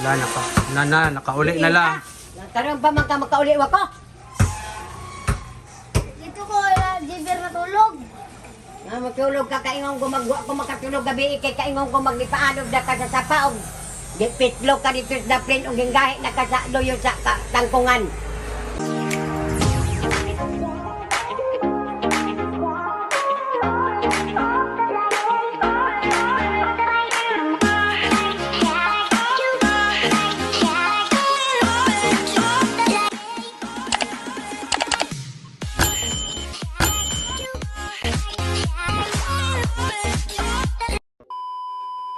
Wala naka na na nakauli na lang. Karon pa man ka makauli wa ko. Dito ko wala Jiber matulog. Nga matulog ka kaingon ko magwa ko makatulog gabi kay kaingon ko magipaanog na ka sa sapa og gipitlog ka dito sa daplin og ginggahi na ka sa luyo sa tangkungan.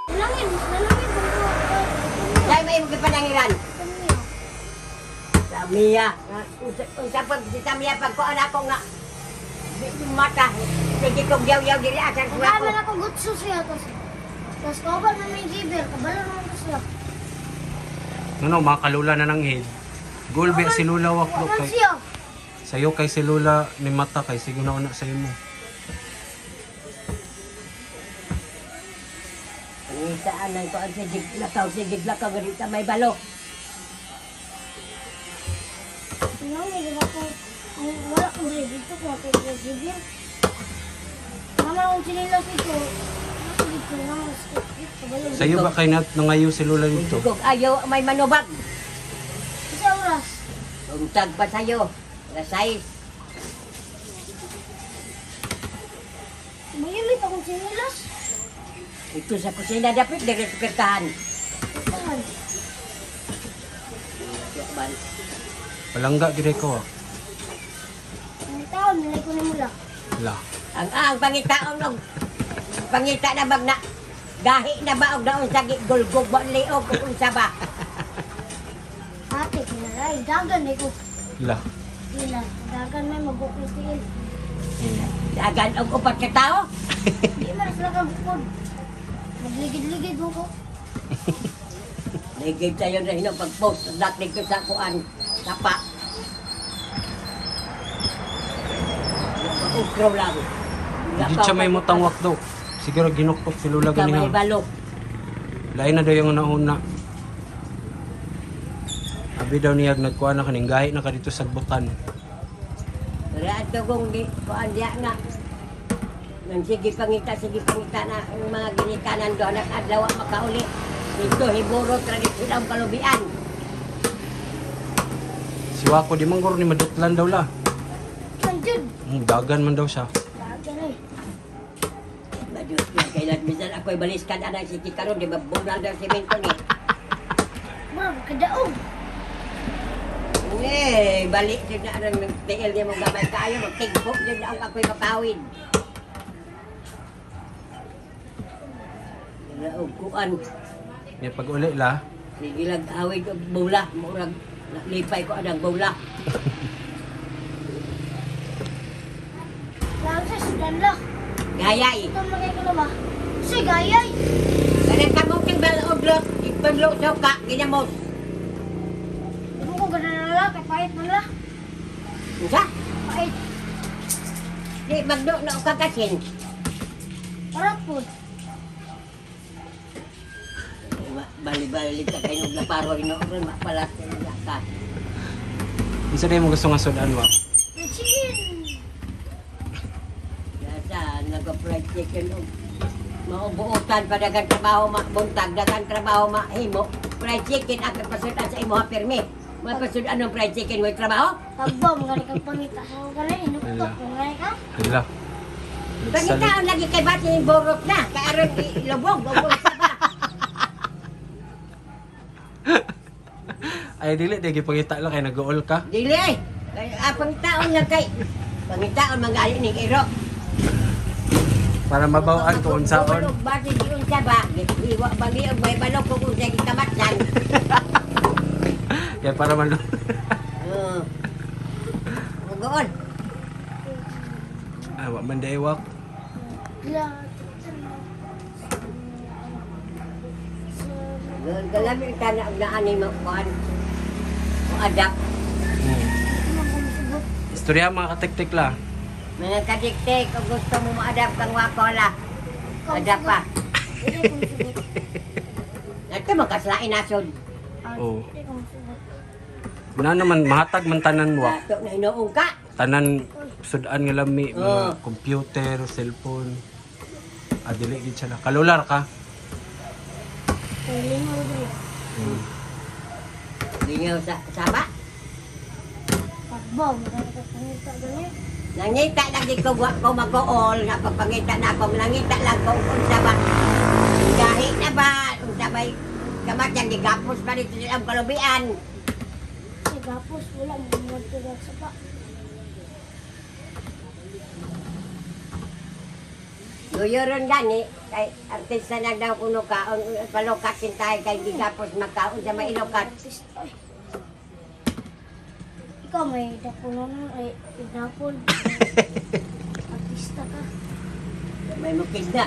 Nalangin, nalangin ko. Dahil may imong gipanangiran. Samia, unsa unsa pag si Samia pag kuan ako nga mata sige kog yaw-yaw diri asan ko Wala ako. man ako gutso siya. Tapos, tapos kauban man may Jiber. Kabalo naman ko siya. Ano mga kalula na nang head. Gulbe si Lula waklo Wa man kay. siya. Sayo kay si Lula ni mata kay sige na una sa imo. Pangitaan ang kuan sa giglakaw sa giglakaw gani sa may balo. Nalangin din ako. Ang wala ko rin. Dito ko ako kay Jiber. Mama akong sinilas ito. Ako dito lang. Kabalo. Sayo ba kay nat nangayo si Lula dito? Kog ayaw may manubag. Isa oras. Untag pa sayo. Alas 6. Mayilit akong sinilas. Ito sa kusina dapat diri sa pertahan. Saan? Man. Palangga gid ko. Ah. Ang taon, nilay ko ni mula. La. Ang pangitaon og pangita na bag na gahi na ba og naon sa gulgog ba liog kung unsa ba. Ate, kinaray. Dagan eh ko. La. Kila, dagan may magukol tiil. Dagan og upat ka tao. Di man sila kagukod. Magligid-ligid mo ko. Ligid tayo na hinong pag-post dak dito sa kuan sapa. Ukro lang. Di siya may mutang wakdo. Siguro ginuktok si Lula Ka may ganiha. balok. Lain na daw yung nauna. Abi daw niya nagkuha na kaning gahi na ka dito sa butan. Pero ato kong di kuan diya nga. Nang sige pangita na ang mga ginikanan doon at adlaw makauli. Dito hiburo tradisyonal ang kalubian. Si Wako di man guro ni madutlan daw la. Nandiyan. Dagan man daw siya. Dagan eh. Badyo, kailan minsan ako'y baliskan anang sige karon di ba bunal daw semento ni. Mura, kadaog. Eh, balik jud na anang tiil niya mong gamay kaayo magtigpo jud na ang ako'y makawid. Og kuan. Niya pag uli la. Sige lang awid og bula, murag lipay ko anang bula. Lalo sa sudan la. Gayay. Ito magay ko na ba? Kasi gayay. Kanang kamuting balodlot, ipanlo sa ka, ginamos. Di mo ko ganun na la, kay pahit man la. Unsa? Pahit. Di magdo na og kakasin. Parat po. Bali-bali ka kayo og laparo ino ron mapalat na ka. Unsa day mo gusto nga sudan wa? Fried chicken. Nasa nag-fried chicken og maubuotan pa dagan trabaho mabuntag dagan trabaho mahimo. Fried chicken ang pasudan sa imo pirmi. Mapasudan ang fried chicken way trabaho. Tagba, mga kang pangita. Sa ganun, inuktok. Mga ka. Hala. Nagsalit. Pangitaon lagi kay bati yung borot na kay aron ilubog og unsa ba. Ay dili di gipangita la kay nag-uol ka. Dili ay. Kay pangitaon nga kay pangitaon mga ali ning iro. Para mabawaan ko unsaon. Tulog ba si unsa ba? Iwa ba mi og may balok kung unsa gikamatlan. Kaya para man Oo. Mugoon. Ah, wa man day wak. La. Mugoon ka lang yung tana og naa ni mo kuan. Mo adapt. Istorya mga katiktik la. Mga kadiktik, kung gusto mo mo-adapt kang wakola. Adapt pa. Ito makaslain nasod. Oh. Di ko masugot. Na naman mahatag man tanan wa. Ato na hinuong ka. Tanan sudan nga lami mga Oo. computer, cellphone. Ah, dili gid siya na. Kalular ka. Kay lingaw diri. Lingaw sa saba. Pagbaw, magkano ka pangita gani. Nangita lagi ko wa ko mag-ool nga pagpangita na ako nangita lang ko unsa ba. Gahi na ba unsa ba kamatyan gigapos pa dito sa kalubian. Ay, gapos, wala mo magtugat sa pa. Guyoron gani kay artista na daw kuno kaon palokatin tayo kay gigapos magkaon sa mailokat. Artista, ay. Ikaw may dapunan nun, ay idapon. Artista ka. May mukid na.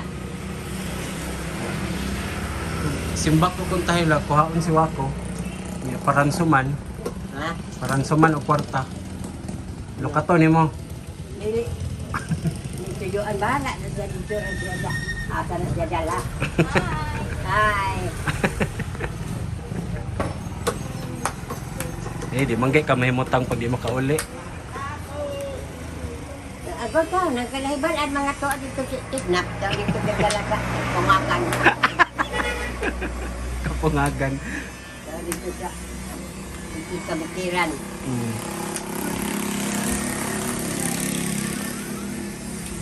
Simbak ko kung tayo la, kuhaon si Wako. Nga, Paransuman. Ha? Paransuman o kwarta. Lukato nimo. Dili. Tuyuan ba na sa dito ang siya. Asa na siya dala. Hi. Eh, di manggay ka mahimutang pag di makauli. Ako ka, nagkalahiban ang mga to dito si kidnap daw dito sa dalaga pungakan. Kapungagan. Daw dito sa dito sa bukiran.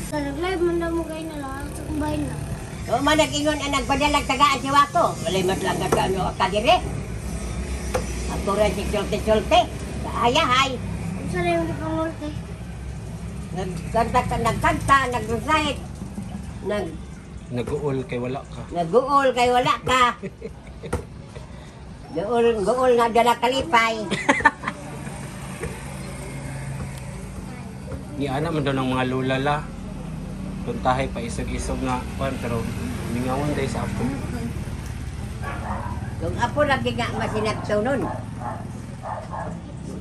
Sa nag-live man daw mo kayo na lang, sa kong bahay na. O man nag-ingon ang nagpadalag tagaan si Wako. Walay matlaga ka ano ka dire. Ako ra si Sulte-Sulte. Hayahay. Unsa na yung gipangulti? Nagkanta ka, nagkanta, nag-recite. Nag Nag-uol kay wala ka. Naguol kay wala ka. Guol, guol nga dala kalipay. Ni ana man daw ng mga lula la. Puntahay pa isog-isog nga kuan pero mingawan day sa ako. Kung apo lagi nga masinagto nun.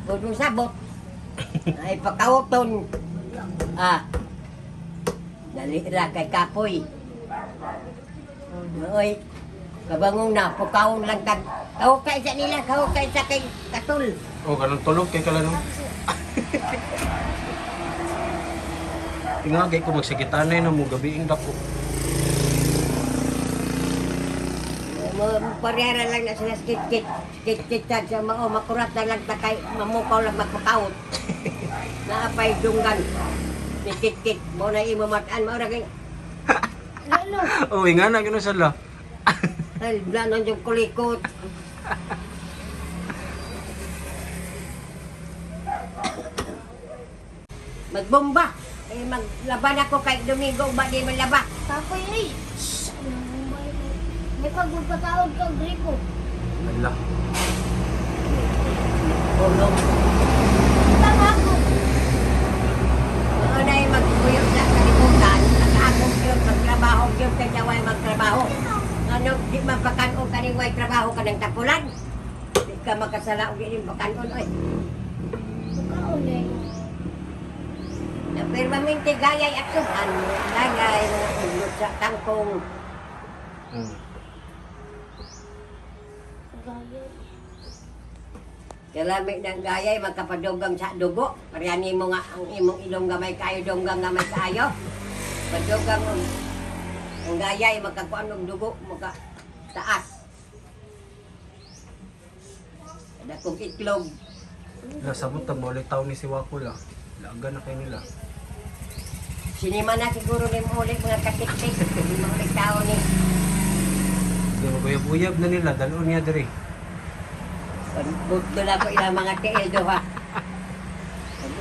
Kung sabot. Ay pakauton. Ah. Dali ra kay kapoy. Oy. Kabangong na, pukaon lang tag. Kahukay sa nila, kahukay sa kay katul. Oh, ganun tulog kay kala no. Tingagay ko magsigitanay na mo gabiing dako. Parera lang na sila skit-kit. Skit-kit sa mao, makurat na lang ta kay mamukaw lang magpakaot. Naapay dunggan. Skit-kit, mo na imo matan, mo ra kay Lalo, Oh, nga na gino sila. ay, wala yung kulikot. Magbomba. Eh, maglaban ako kahit Domingo ba di man laba. kapoy ay. Shhh, anong bahay ko? May pag magpatawag ka, gripo. Ala. Ulong. Tama ako. Noon ay magkuyog sa kalibutan. Nakaakong yun, magtrabaho yun, kaya way magtrabaho. Ano, di mapakanon ka ning way trabaho ka ng tapulan. Di ka makasala og di pakanon oy. Pagkaon eh. Na permanente gayay at sugan, gayay mga ulo sa tangkong. Gaya. Kalami ng gayay magkapadugang sa dugo. Parehani mo nga ang imong ilong gamay kayo, donggang gamay kaayo. Padugang ang gayay magkakuan og dugo, maka taas. Dakong itlog. La sabot ta mo taw ni si Wako la. Laga na kay nila. Sinima na siguro ni mo ulit mga katiktik. Hindi mo ulit tao ni. Di maguyab-uyab na nila dalon niya diri. Buto na ko ilang mga tiil doha.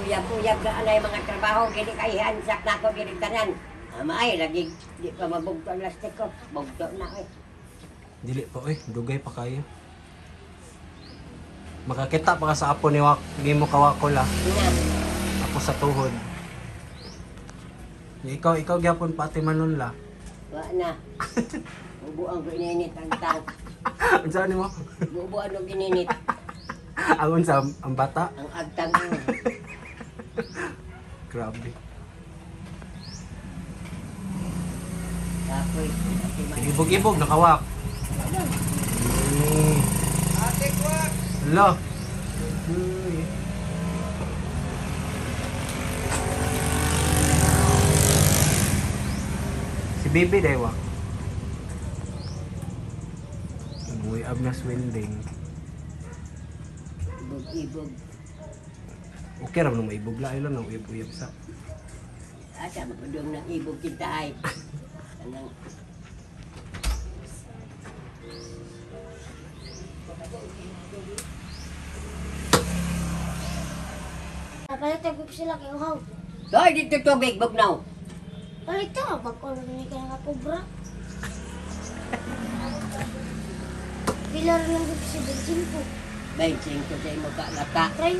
Uyab-uyab na anay mga trabaho, gini kay hansak na ako gini tanan. Ama ay, lagi di pa mabugto ang lastik ko. Bugto na eh. Dili pa oy, dugay pa kayo. Makakita pa ka sa apo ni Wak, ni mo ka Wako la. Nga, Ako sa tuhod. Ikaw, ikaw gyapon pa ati manon la. wa na. Bubuan ko ininit ang tang. Unsa nimo? Bubuan ko ininit Ang unsa ang bata? ang agtang. Grabe. Kapoy. Ati man. Ibog-ibog nakawak. Hala. Uy. Si Bibi daywa. Uyab na swinding. Ibog-ibog. Okay ra man maibog la lang ang uyab-uyab sa. Asa mapudong ng ibog kita ay. Anang Palit tag sila kay uhaw. Doy dito tubig bugnaw. Palit ta bag-o lang ni ka nakakobra. Pila ra lang gud si 25, 25 sa imo ka lata. 30.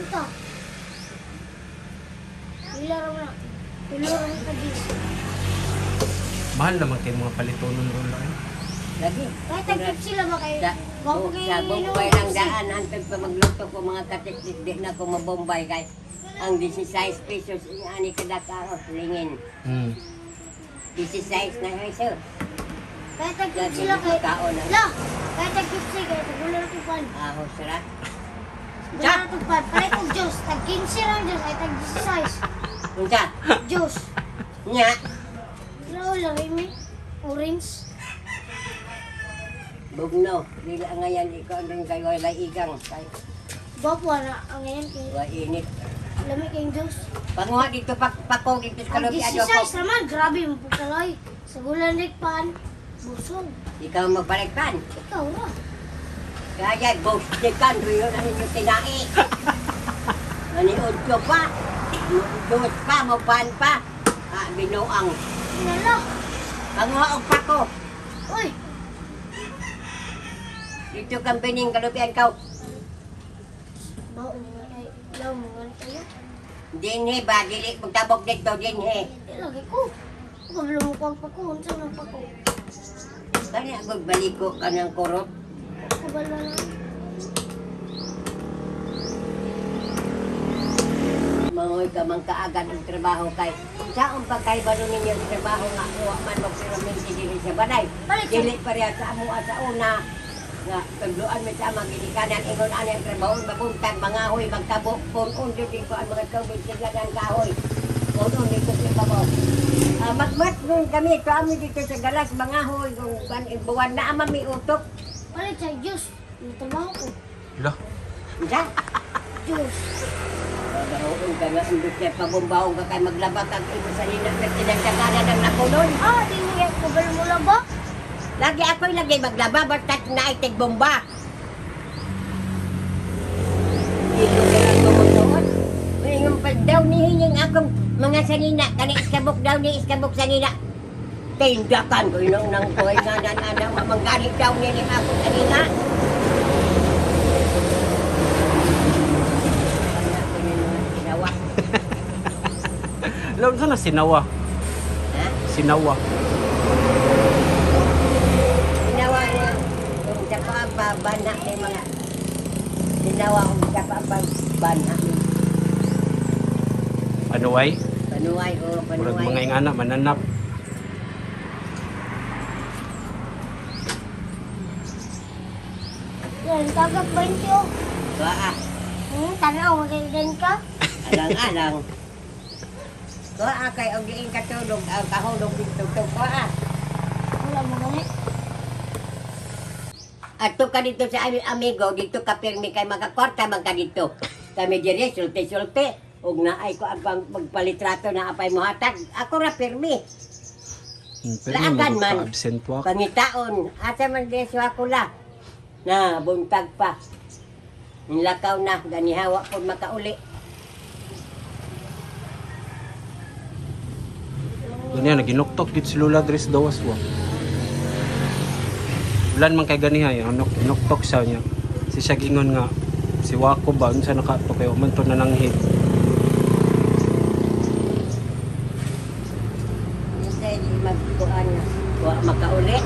Pila ra na. Pila ra ka dis. Mahal naman kay mga palitonon ron lang. Lagi. Kahit tag sila ba kay Sa, Gwapo kay sa Bombay lang daan, hantod pa magluto ko mga katiktik, di na ko mabombay kay ang 16 pesos ani kada karos lingin. 16 na yun, sir. Kahit tag Lagi sila kay kaon ang La, kahit tag 50 kay wala ra tupad. ahos ra. Wala ra tupad. Palit og Diyos, tag 15 ra ang Diyos ay tag 16. Unsa? Diyos. Nya, Wala wala mi. Orange. bugno, dili ang ngayan ikaw ang kay walay igang kay Gwapo na ang ngayon kay wa init. lami kay Diyos. Panguha dito pak pako dito sa Ang kalubi 16 ko. naman, grabe mo pagkaloy. Sa gulan pan, busog. Ikaw magpalikpan. Ikaw ra. Kaya bostikan rin ang inyong tinai. Naniod ko pa. Dos pa, mo pan pa. Ah, binuang. Inala. Panguha og pako. Uy, Dito kang bining kalubian kaw. bao mo nga ay, law mo nga tayo. Dinhi ba, dili magtabok dito, dinhi. Di lagi ko. Kablo mo ko ang pako, unsa man pako. Kani ako baliko ka ng kurot. Kabalo na. Mangoy ka man kaagad ang trabaho kay. Saon pa kay balo ninyo ang trabaho nga wa man magpiraminti dili sa balay. Balik sa- Dili pareha sa amoa sa una nga tugluan mi sa amang ginikanan ingon ani ang trabaho mabuntag mangahoy magtabok punon jud ko ang mga tubig sila ng kahoy. Punon dito sa ibabaw. Ah, magmat nun kami to ami dito sa galas mangahoy kung kan buwan na ama mi utok. Palit sa Diyos. Ang trabaho ko. Hala. Unsa? Diyos. Babaon ka nga indot kay pabombaong ka kay maglaba kag imo sa lina tinagdaganan ng nakulon. Ah, di niya kabalo mo lang ba? Lagi ako'y lagi maglaba basta't naitig bomba. Dito kaya tumutuot. Mayroon pa daw nihinging akong mga sanina. Kani iskabok daw ni iskabok sanina. Tindakan ko inong nang koy nga nananaw manggalit daw nining akong sanina. Wala ko ni mga ginawa. Hala, unsa na sinawa? Ha? Sinawa. Ginawa niya. Kung sa pabana ni mga ginawa kung sa pabana ni Panuway? Panuway o Murag panuway. mga ingana mananap. Yan, tagak 20 oh. Waa, Tanaw, magandang ka. alang-alang. Waa kay og diin katulog ang kahulog dito to waa. Wala mo gani. Adto ka dito sa aming amigo dito ka pirmi kay makakwarta man ka dito. Kami diri sulti-sulti ug naay ko ang magpalitrato na apay mohatag. Ako ra pirmi. Pero Laagan man. absent wa. Pangitaon, asa man deso ako la. Na buntag pa. Nilakaw na ganihawa ko makauli. Ganiya naginuktok gid si Lola dres dawas wa. Ulan man kay ganiha ya, inuktok siya niya. Si siya gingon nga si Wako ba unsa nakato kay man to nananghid. Hindi magkuan wa makauli.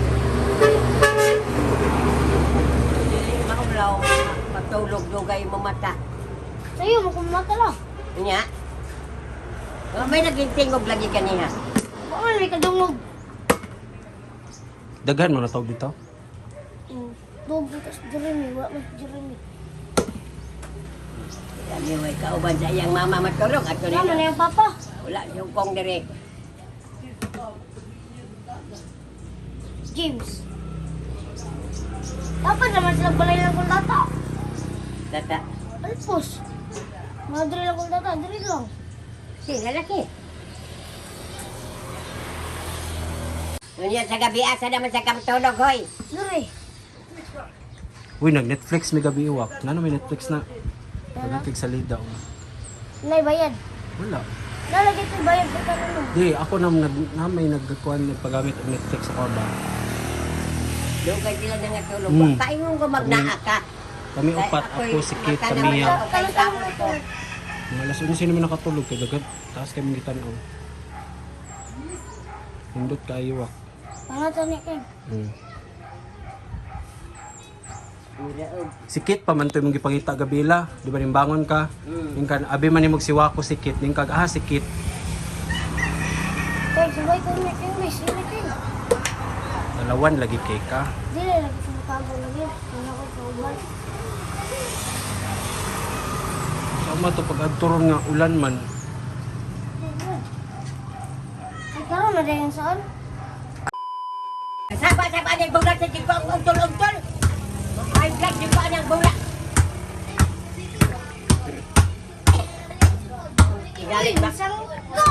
Dili maulaw, matulog dugay mo mata. Sa'yo, makumata lang. Nya. Wa may naging tingog lagi kaniha. Baka may kadungog. Daghan man na tawag dito. Dog tas Jeremy, wala man si Jeremy. Kami way kauban sa iyang mama matulog ato Wala man nila. yung papa. Wala siyang kong dire. James. Dapat naman sila balay lang kung tata. Tata. Alpos. Madre lang kung tata, diri lang. Si lalaki. Unya sa gabi asa naman sa kamtulog hoy. Diri. Uy, nag-Netflix may gabi iwak. Nano may Netflix na? Nag-Netflix sa Lida. Oh. Nay bayad. Wala. Nalagay ko bayad pa karon. Di, ako na, nag, na may nagkuhan nagpagamit og Netflix ako ba? Doon kay sila nangatulog. Paingon ko magnaa ka. Kami upat, Ako'y ako, si Kate, mata kami naman ya. ako kay tao ko. Mga alas 11 naman nakatulog kay dagat. Taas kami gitan-aw. Hindot kaayo wak. Pangatan niya kay. Mura og Si Kit pa man to imong gipangita gabila, di ba nimbangon ka? Ning kan abi man nimog siwako si Kit, ning kag ah si Kit. Kay sabay ko ni kay miss ni kay. Dalawan lagi kay ka. Dili lagi sa matago lagi. Wala ko kauban. Sama to pag adto ron nga ulan man. Ay karon na dayon saan? Saba-saba ang bulat sa tigko ang untol-untol. Ay, blood yung ko ang bulat. Igalit ba? Isang go.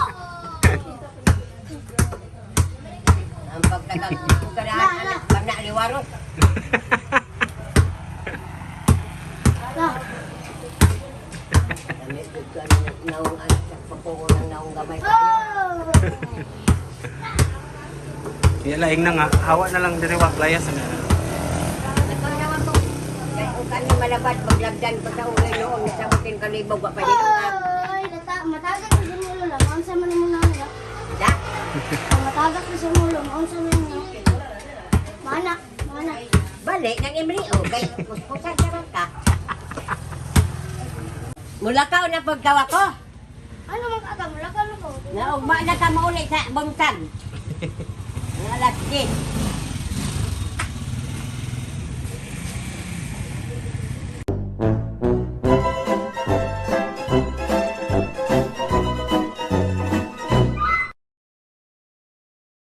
Ang pagtagang anak, pag naaliwaro. Lah, Dami ko ang naong anak sa papungo ng naong gamay. Oh! Kaya laing na nga, hawa na lang diri wak layas na. Nagpanawan ko. Kaya kung kami malabad, maglagdan ko sa ulay noon, sa butin kalibog, pa dito ka. Ay, matagak ko sa mulo lang. Maunsa man mo na nga. Da? Matagak ko sa mulo, maunsa man mo. Mana, mana. Balik ng imri, o, kay kuskusan sa ka. Mula ka na pagkawa ko. Ano man ka mula ka ko. Naugma na ka mauli sa buntag. Nga alas 10.